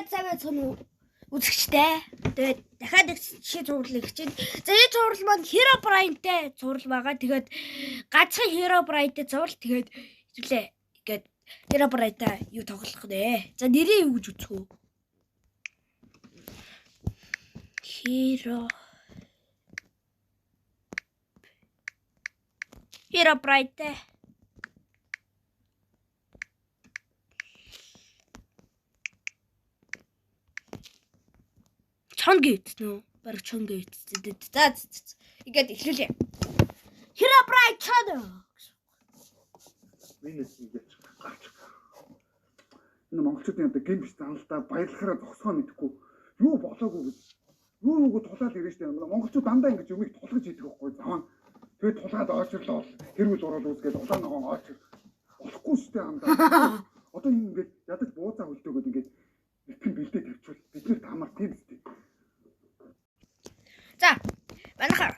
Тэгээд сайн байцгаана уу үзэгчтэй. Тэгээд дахиад нэг жишээ цуврал хийж байна. За энэ цуврал маань Herobrine-тэй цуврал байгаа. Тэгээд ганцхан Herobrine-тэй цуврал тэгээд хэвлээ. Тэгээд Herobrine-тай юу тоглох нэ. За нэрээ юу гэж үзэх үү? Herobrine-тэй. Чон гэвтсэн үү? Бараг чон гэвтсэн. За за. Ингээд эхлүүлье. Herobrine чон. Минус ингэж гарч. Энэ монголчуудын одоо гин биш заналтаа баярлахаараа зогсгоо мэдэхгүй юу болоогүй гэж юу юуг тулаал ирж штэ. Монголчууд дандаа ингэж юмыг тулгаж идэх байхгүй заван. Тэгээд тулгаад ойчрлоо хэрүүл уруул үүсгээд улаан ногоон ойчр болохгүй штэ амдаа. Одоо энэ ингээд ядаж бууцаа хөлдөөгөөд ингээд нэтгэн бэлдээ тавьчвал бид нэр тамар тийм үстэй. За манайхаа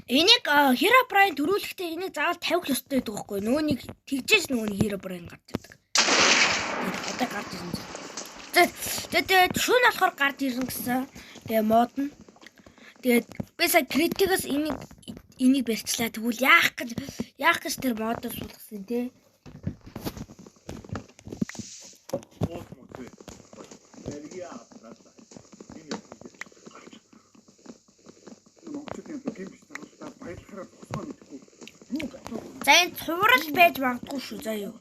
энийг Herobrine төрүүлэхдээ энийг заавал тавих ёстой гэдэг байхгүй юу? Нөгөөнийг тэгжээж нөгөө нэг Herobrine гарч ирдэг. Одоо гарч ирсэн. За тэгээд шүүн болохоор гарч ирсэн гэсэн. Тэгээ мод нь. Тэгээд би сая критикээс энийг барьчлаа. Тэгвэл яах гэж тэр модоо суулгасан те? За энэ цуврал байж магадгүй шүү заа юу.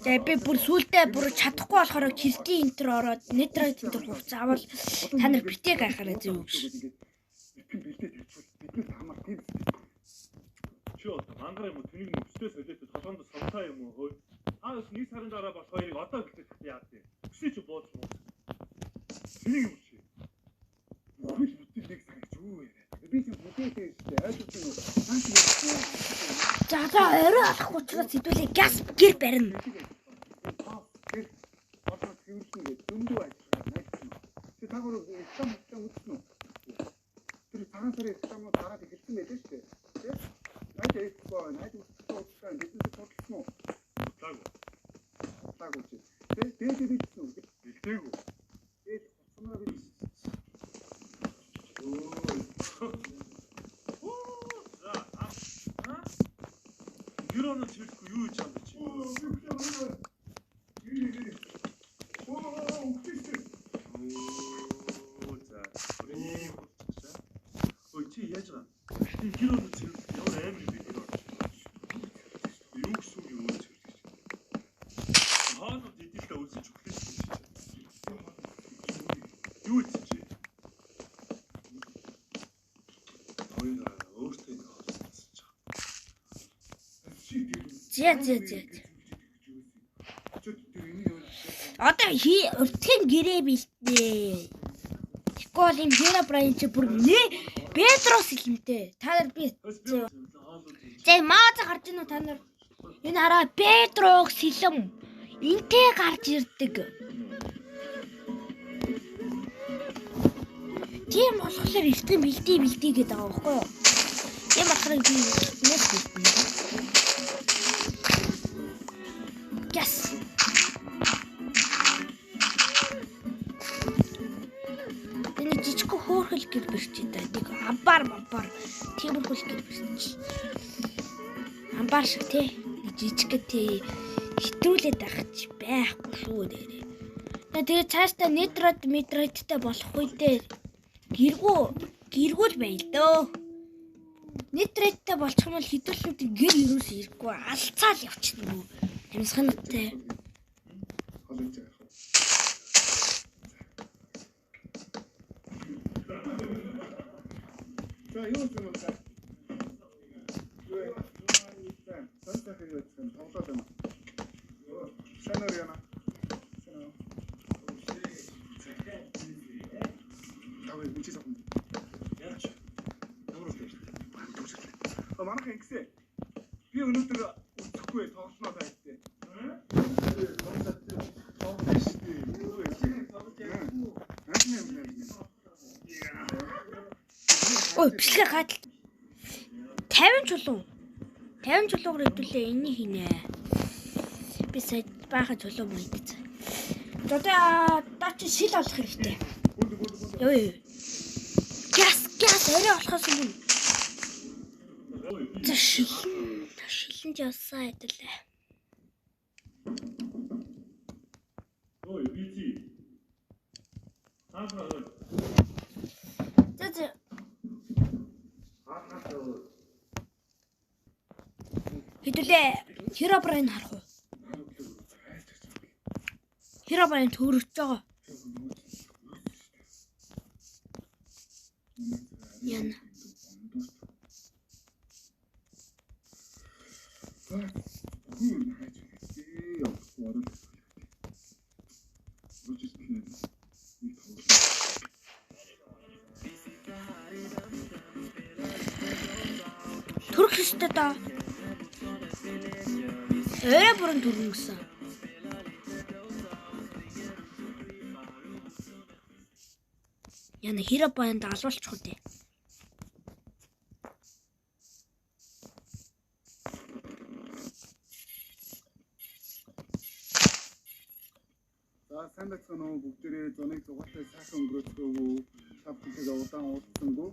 За би бүр сүулдэ бүр чадахгүй болохоор кредит энтер ороод нетрайт энтер хувцас авал та нар битээ гайхаарай зөө юу гэж. Чи одоо мангар юм уу тэнийг өстэй солиод толгоонд сумтай юм уу хөөе. Та бас нэг сарын дараа болох хоёрыг одоо гэлтэх яа тий. Өсөө чи бууз муу. Тэнийг юм чи. Бүхэл бүтэн нэг сар гэж юу яриад. Би чи бүтээтэй шүү дээ. Ойлгож байна уу? За за орой алах учраас хэдүүлээ газ гэр барина. Тэр болоо цэвэрлэн гэж зөндөө ажиллагаа найдсан. Чи та гурав реклам үзсэн үү? Тэр цагаан сарын рекламууд гараад эхэлсэн байлээ шүү дээ. Тэ? Найд экспо, найд үзсэн, биднээс судалсан уу? Судлаагүй. Судлаагүй чи. Тэ? Дээдээ бэлдсэн үү? Бэлдээгүй. Дээд хувцсанараа бэлдсэн. За гэр оноо цэвэрлэхгүй юу хийж байгаа юм чи? Оо за. Ийм болчихсон. Ой чи яаж байгаа? Энэ гэр оноо цэвэрлэх ямар амар юм бэ гэр оноо. Юу гэсэн үг юм уу цэвэрлэх гэж. Хоолууд идэхтэй өсөж өглөө шүү дээ. Юу хийсэн чи? Хоёр өөртөө нэг хоолсон ч. За за за. Одоо урдхийн гэрээ бэлдээ. Тэгэхгүй бол энэ Herobrine чи бүр нэ Бедрос илэнтэй. Та нар би за мааза гарч ийн үү та нар? Энэ хараа Бедрог сэлэм энтэй гарч ирдэг. Тийм болохоор эртхэн бэлдээ бэлдээ гэдэг байгаа байхгүй юу? Тийм болохоор би нэс бэлдэнэ. Yes. Энэ жижиг хөөрхөл гэр бэрч дээ. Нэг амбар мамбар тиймэрхүү гэр бэрч. Амбар шиг те. Нэг жижиг те хитрүүлээд байх чи байхгүй шүү дээрээ. Тэгээ цаашдаа нетрод метродтай болох үедээ гэргүүл байл дөө. Нетродтай болчих юм бол хитрүүлүүд гэр ерөөс ирэхгүй алцаал явчихна гүү. Амьсгантай. За юу юм бэ? Юу вэ? За юу юм тоглоод байна. Санаар яна. Санаа. Тавыг үчи савна. Яаж? Ямар үстэй вэ? А манайх ингэсэн. Би өнөөдөр үзэхгүй тоглоно та хэвтэй. Тоглоно шүү дээ. Юу вэ? Ой, бичлэгээ гадал 50 чулуу. 50 чулуугаар хэдүүлээ энийг хийнэ. Би сая баахан чулуу муу идсэн. Одоо чи шил олох хэрэгтэй. Йоо. Газ арай олохоос өмнө. За шилэн жаасаа хэдэлээ. Ой, бити. За. Хэдүүлээ Herobrine харах уу? Herobrine төрөж байгаа. Яна. Төрөх ёстой доо. Өрөө бүрэн төрнө гэсэн. Яна Herobrine-д алуулчих үү дээ. За сайн байцгаана уу бүгдээрээ зуныг дугаартай сайхан өнгөрөөцгөө та бүхэнтэйгээ удаан уулзсангүй.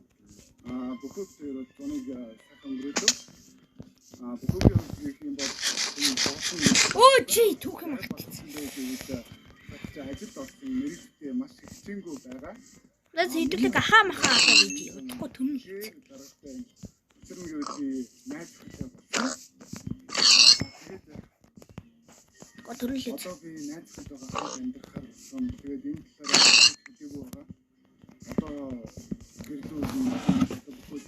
Бүхүүсээр бол зуныг сайхан өнгөрөөдөө. Бүхүүгийн хувьд гэх юм бол өө чи түүх юм автчихсан. Ажилд орсон мэрэгчтэй маш их хичээнгүй байгаа. Наас хэдүүлэг ахаа махаа ахаа гэж удахгүй түнэ л. Тэр үед би найз хүнтэй болсон. Тэгээд төрөлөө. Одоо би найз хүнтэйгээ хамт амьдрахаар болсон. Тэгээд энэ талаар хэлээгүй байгаа. Одоо гэрлүү бүхэл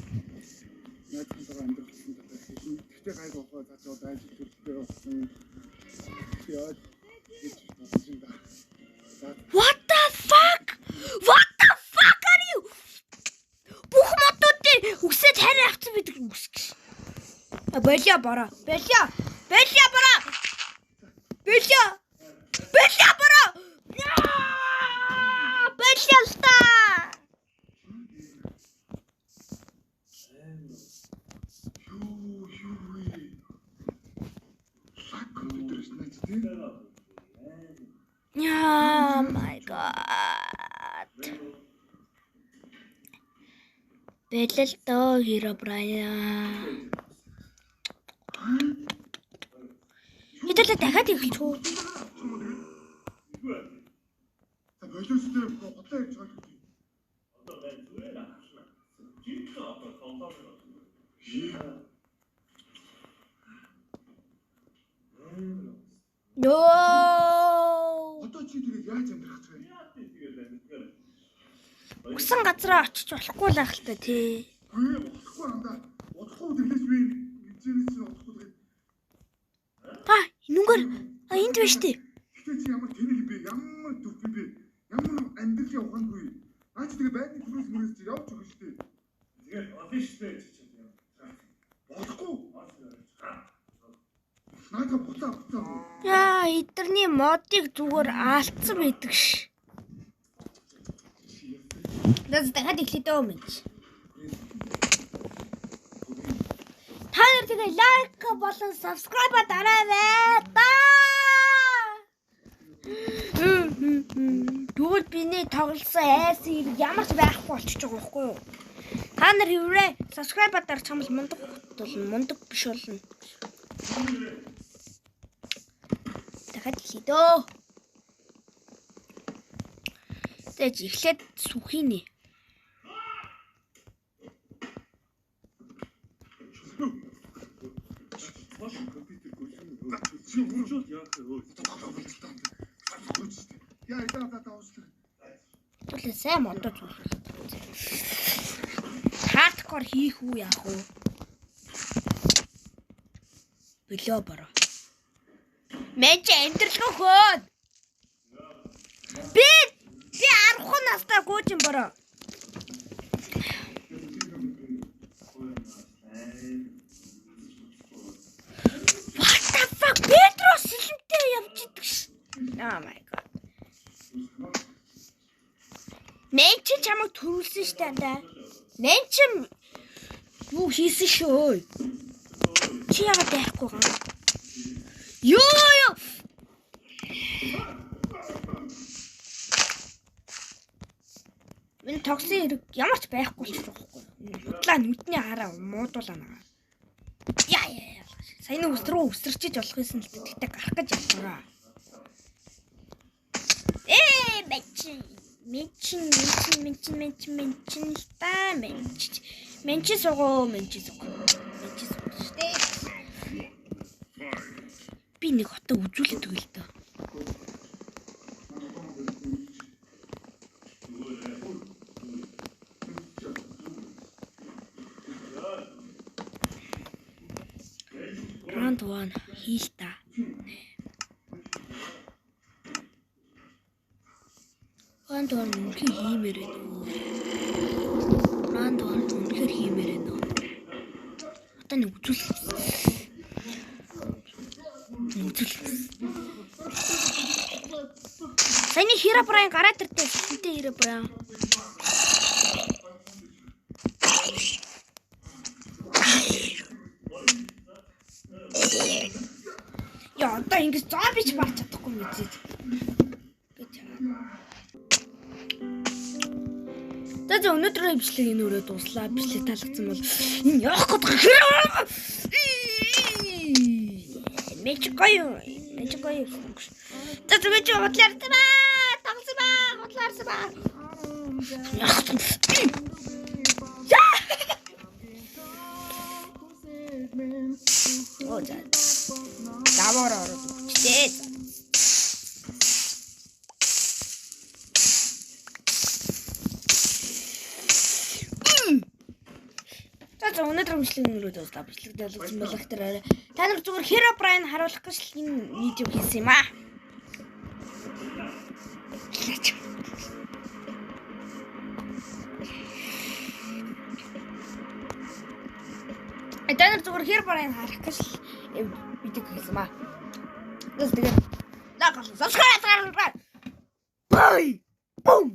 найз хүнтэйгээ амьдрах гэсэн талаар хэлнэ. Гэхдээ гайгүй бохоо за чи одоо ажил төрөлтэй болсон. Тэгээд гэж бодож байна. За What the fuck? What the fuck are you? Бүх модуудыг үсээд харин авсан байдаг юм үс гэж. Болио бороо. Болио. Болио бороо. Болио. Болио бороо. Болио л та. Юу юу вэ? Лаг компьютер шнэ чи тий? Oh my god. Бэлэл дөө Herobrine. Хэдүүлээ дахиад эхэлчих үү? За болиостой бодлоо ярьж байгаа юм. Одоо байна зүгээр ахлаа. Жинхэнэ одоо тоглоом. Нөө. Одоо чи тэгээд яаж амьдрах вэ? Тэгээд амьдрах. Усан газараа очиж болохгүй л ах л та тий. Үгүй болохгүй андаа. Болохгүй тэглэж би хэмжээнээс чинь болохгүй тэгээд. Та нүнгээр а энд байна штэ. Гэтэ чи ямар тэнэг юм бэ? Ямар дүр юм бэ? Ямар амьдралын ухаангүй. Наа чи тэгээ байрны төрөөс мөрөөс чи явж өгнө штэ. Тэгээд олон штэ чи чинь. Болохгүй. Наадаа буцаа буцаа. Яа, эдэрний модыг зүгээр алдсан байдаг ш. Тэс дахиад эхлэе дөө мэн. Та нар тэгээ лайк болон subscribe дараарай. Та. Тэгвэл биний тоглосон айсан хэрэг ямар ч байхгүй болчихж байгаа байхгүй юу? Та нар хэврээ subscribe дарчих юм бол мундаг болно, мундаг биш болно. Дахиад эхлэе дөө. Тэгэж эхлээд сүхийнэ. Чи Хөгжүүл яах вэ? Яа, яа, та уучлаа. Түлээ сайн модоо зүйлээ. Хардкор хийх үү яах вэ? Бөлөө бороо. Мэн чи амьдралгүй хөө. Би 10 настай гүйжин бороо. What the fuck? Петро сэлэнтэй явж идэг ш. Oh my god. Мэн чи чамайг төрүүлсэн штэ андаа. Мэн чи юу хийсэн шүү. Чи яагаад дайрахгүй байгаа юм? Йоо ёо. тогсон хэрэг ямар ч байхгүй болчих жоохгүй. Худлаа нүдний хараа муудуулаа наа. Яа яа. Саяны ус рүү өсөрчиж болох юмсан л тэгтээ гарах гэж явлаа. Мэчин мэчин мэчин мэчин мэчин л та мэч. Менчи сугуу, менчи сугуу. Менчи сугуу штэ. Би нэг хотоо үзүүлээд өгье л дөө. Round 1 хийл та. Round 1 үнэхээр хиймээр байна уу? Round 1 үнэхээр хиймээр байна уу? Одоо нэг үзүүл. Үзүүл. Саяны Herobrine гараад ирдээ. Хинтээ Herobrine. Яа, одоо ингэж зомби ч барч чадахгүй мэдээ. Гэж. За өнөөдрийн бичлэг энэ өрөө дуслаа. Бичлэг таалагдсан бол энэ явах гээд хэрэг. Мэч гоё. Мэч гоё. За мэч худлаарсан ба. Тоглосон ба. Худлаарсан ба. Оо за. Даваар ороод өгчтэй. За өнөөдөр бичлэг өнөрөө дуслаа. Бичлэг таалагдсан бол их дээр та нар зүгээр Herobrine харуулах гэж л энэ видео хийсэн юм аа. Та нар зүгээр Herobrine харах гэж л видео хийсэн юм аа. Тэгээд лайк болон subscribe дараарай. Bye. Boom.